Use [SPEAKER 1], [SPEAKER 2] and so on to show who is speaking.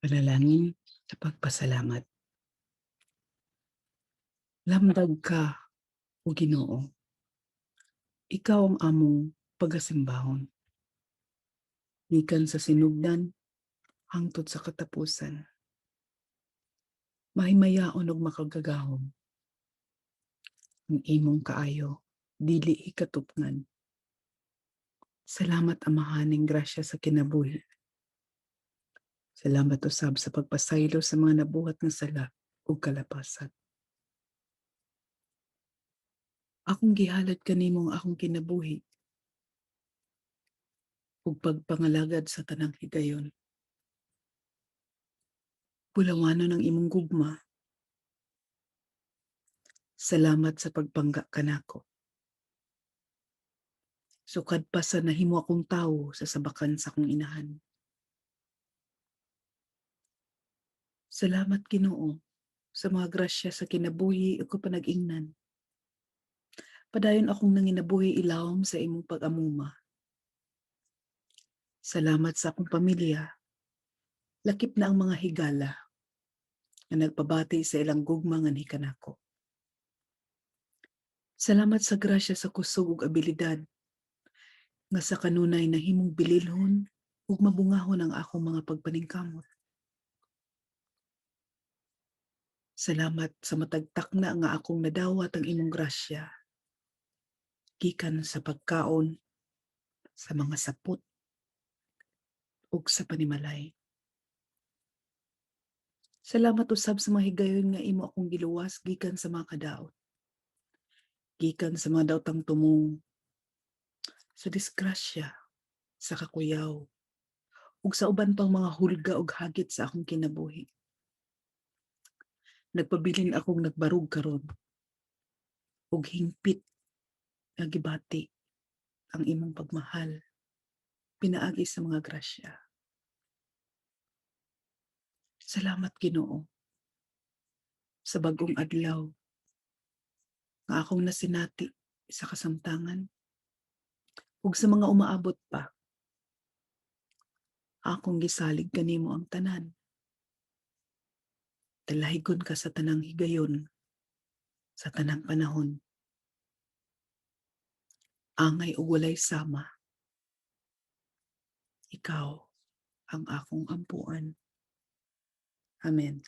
[SPEAKER 1] Panalangin sa pagpasalamat. Lamdag ka, O Ginoo. Ikaw ang among pagasimbahon. Gikan sa sinugdan hangtod sa katapusan. Mahimayaon ug makagagahom. Ang imong kaayo dili hikatupngan. Salamat, Amahan ning grasya sa kinabuhi. Salamat usab sa pagpasaylo sa mga nabuhat nga sala ug kalapasan. Akong gihalad kanimo ang akong kinabuhi ug pagpangalagad sa tanang higayon. Bulawanon ang imong gugma. Salamat sa pagpangga kanako. Sukad pa sa nahimo akong tawo sa sabakan sa akong inahan. Salamat, Ginoo, sa mga grasya sa kinabuhi ug kapanag-ingnan. Padayon akong nanginabuhi ilawom sa imong pag-amuma. Salamat sa akong pamilya. Lakip na ang mga higala nga nagpabati sa ilang gugma nganhi kanako. Salamat sa grasya sa kusog ug abilidad nga sa kanunay nahimong bililhon ug mabungahon ang akong mga pagpaningkamot. Salamat sa matag takna nga akong nadawat ang imong grasya gikan sa pagkaon, sa mga sapot ug sa panimalay. Salamat usab sa mga higayon nga imo akong giluwas gikan sa mga kadaot. Gikan sa mga daotang tumong, sa disgrasya, sa kakuyaw, ug sa uban pang mga hulga ug hagit sa akong kinabuhi. Nagpabilin akong nagbarog karon ug hingpit nga gibati ang imong pagmahal pinaagi sa mga grasya. Salamat, Ginoo, sa bag-ong adlaw nga akong nasinati sa kasamtangan ug sa mga umaabot pa. Akong gisalig kanimo ang tanan. Dalahigon ka sa tanang higayon, sa tanang panahon. Angay ug walay sama. Ikaw ang akong ampuan. Amen.